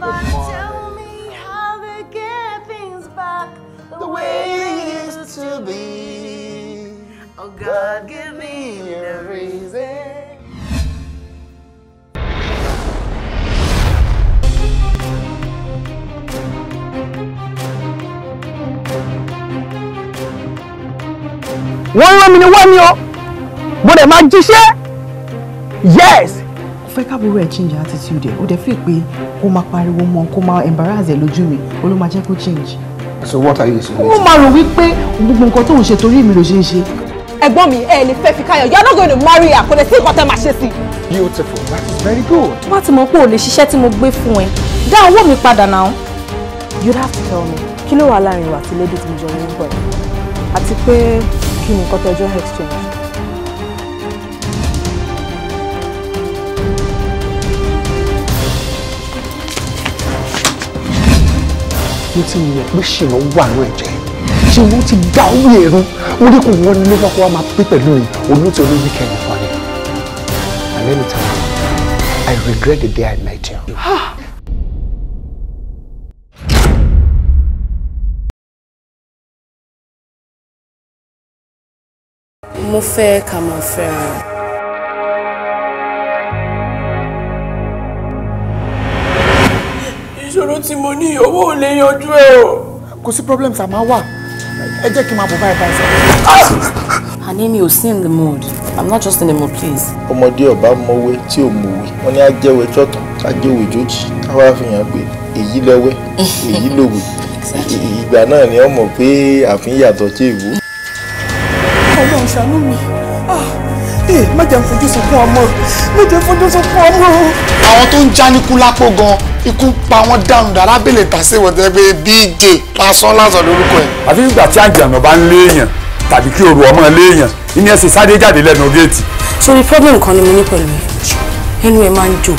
Somebody tell me how they get things back the way it used to be. Oh God, give me a reason. Wọ́n rán mi ní wá ní o, mo dẹ̀ máa jíṣẹ́. Yes. Ó fẹ́ káàbúrò ẹ̀ change attitude ẹ̀, ó dẹ̀ fi pé kó máa pariwo mọ́, kó máa embarrass ẹ̀ lójú mi, ó ló máa jẹ́ kó change. So what are you saying? Ó máa rò wípé gbogbo nǹkan tó ń ṣe torí mi ló ṣe ń ṣe. Ẹ̀gbọ́n mi, ẹ lè fẹ́ Fikayo, you are not going to marry her, kò lè sí nǹkan tẹ́ máa ṣe sí. Beautiful, that is very good. Tó bá ti mọ̀ pé o lè ṣiṣẹ́ tí mo gbé fún ẹ, dá owó mi padà náà. You'd have to tell me, kí ló wà láàrin ìwà àti lady tí mo jọ ní bọ̀ ẹ̀? Àti pé kí ni nǹkan tẹ́jọ́ exchange? Mo ti mọ̀ pé ṣìnà wà ní ẹ̀jẹ̀ ṣé wọ́n ti dá owó ẹ̀rú mo ní kò wọ́n ní lọ́kọ́ wa máa pé pẹ̀lú mi olóòtú orí weekend fún ni. And let me tell you, I regret the day I met you. Mo fẹ́ ká máa fẹ́ra. Ìṣòro tí mo ní owó ò lè yanjú ẹ o. Kò sí problems àmọ́ wà. Ẹ jẹ́ kí n máa bọ̀ báyìí báyìí sọ. Àní mi ò sí in the mood. I'm not just in the mood, please. Ọmọdé ọba mọ̀wé tí ò mọ̀wé, wọ́n ní ajẹ́wé jọ̀tàn, kájẹ́wé jòjì, káwá fi hàn pé èyí lẹ́wẹ́, èyí lòwe. Ìgbà náà ni ó mọ̀ pé àfin yàtọ̀ tí èèwọ̀. Ọlọ́run ṣàánú mi. Má jẹ́ n fojú sunkún ọmọ, má jẹ́ n fojú sunkún ọmọ. Àwọn tó ń já ní kú lápò gan, ikú pa wọ́n dànù dára bèlè tàṣe wọ́n tẹ́ pé BJ lásán lásán lórúkọ ẹ̀. Àfi ìgbà tí àjànà bá ń léèyàn tàbí kí òru ọmọ léèyàn, ìní ẹ̀ sì sáré jáde lẹ́nu géètì. Sórí problem kan ni mo ní pẹ̀lú ẹ, ẹnu ẹ máa ń jò.